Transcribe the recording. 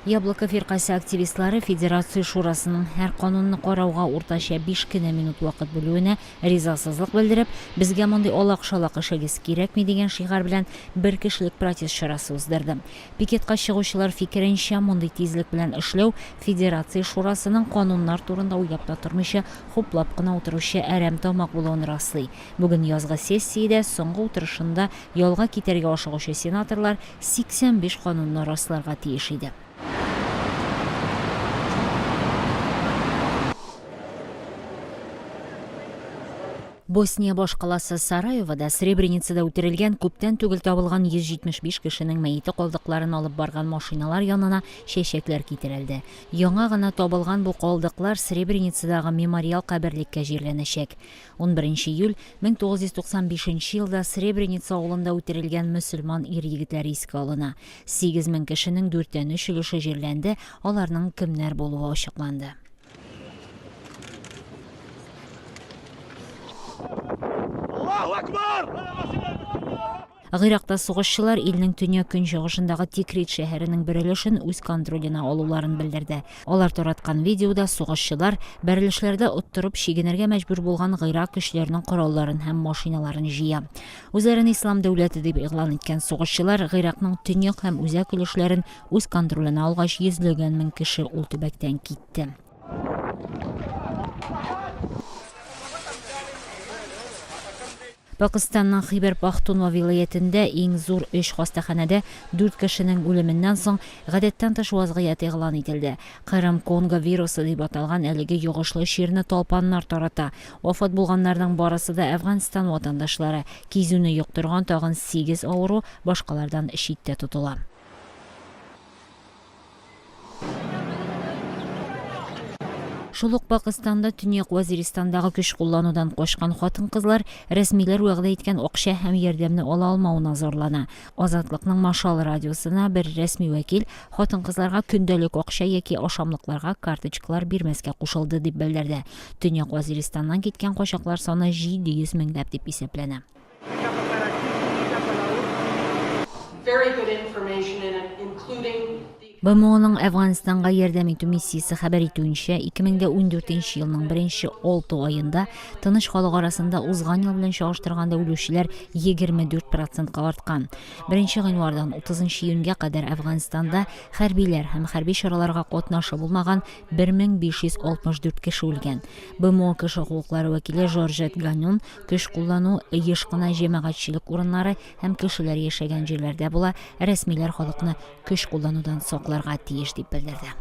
Яблоко фиркасе активистлары Федерация Шурасының һәр канунны карауга уртача биш кенә минут вакыт бүлүенә ризасызлык белдереп, Безгә мондый алак-шалак эшегез кирәкми дигән шигарь белән бер кешелек протест чарасы уздырды. Пикетка чыгучылар фикеренчә, мондый тизлек белән эшләү Федерация Шурасының кануннар турында уйлап та тормыйча хуплап кына утыручы әрәмтамак булуын раслый. Бүген язгы сессиядә соңгы утырышында ялга китәргә ашыгучы сенаторлар 85 канунны расларга тиеш иде. Босния башкаласы Сараевода Сребреницада үтерелгән күптән түгел табылган 175 кешенең мәете калдыкларын алып барган машиналар янына чәчәкләр китерелде. Яңа гына табылган бу калдыклар Сребреницадагы мемориал каберлеккә җирләнәчәк. 11 июль, 1995 нче елда Сребреница авылында үтерелгән мөселман ир-егетләре искә алына. 8000 кешенең дүрттән өч өлеше җирләнде, аларның кемнәр булуы ачыкланды. Аллаһу Акбар! Гыйракта сугышчылар илнең төньяк-көнчыгышындагы Тикрит шәһәренең бер өлешен үз контроленә алуларын белдерде. Алар тараткан видеода сугышчылар, бәрелешләрдә оттырып, чигенергә мәҗбүр булган Гыйрак көчләренең коралларын һәм машиналарын җыя. Үзләрен Ислам дәүләте дип игълан иткән сугышчылар Гыйракның төньяк һәм үзәк өлешләрен үз контроленә алгач, йөзләгән мең кеше ул төбәктән китте. Пакыстанның Хибер-Пахтунва вилаятендә иң зур өч хастаханәдә дүрт кешенең үлеменнән соң гадәттән тыш вазгыять игълан ителде. Кырым-Конго вирусы дип аталган әлеге йогышлы чирне талпаннар тарата. Вафат булганнарның барысы да Әфганстан ватандашлары. Кизүне йоктырган тагын сигез авыру башкалардан читтә тотыла. Шул ук Пакыстанда Төньяк Вазиристандагы көч кулланудан качкан хатын-кызлар рәсмиләр вәгъдә иткән акча һәм ярдәмне ала алмавына зарлана. Азатлыкның Машал радиосына бер рәсми вәкил хатын-кызларга көндәлек акча яки ашамлыкларга карточкалар бирмәскә кушылды дип белдерде. Төньяк Вазиристаннан киткән качаклар саны 700 меңләп дип исәпләнә. БМОның Әфганстанга ярдәм итү миссиясе хәбәр итүенчә, 2014 елның беренче алты аенда тыныч халык арасында узган ел белән чагыштырганда үлүчеләр 24 процентка арткан. 1 гыйнвардан 30 июньгә кадәр Әфганстанда хәрбиләр һәм хәрби чараларга катнашы булмаган 1564 кеше үлгән. БМО кеше хокуклары вәкиле Жоржет Ганюн Көч куллану еш кына җәмәгатьчелек урыннары һәм кешеләр яшәгән җирләрдә була, рәсмиләр халыкны көч кулланудан сакларга тиеш, дип белдерде.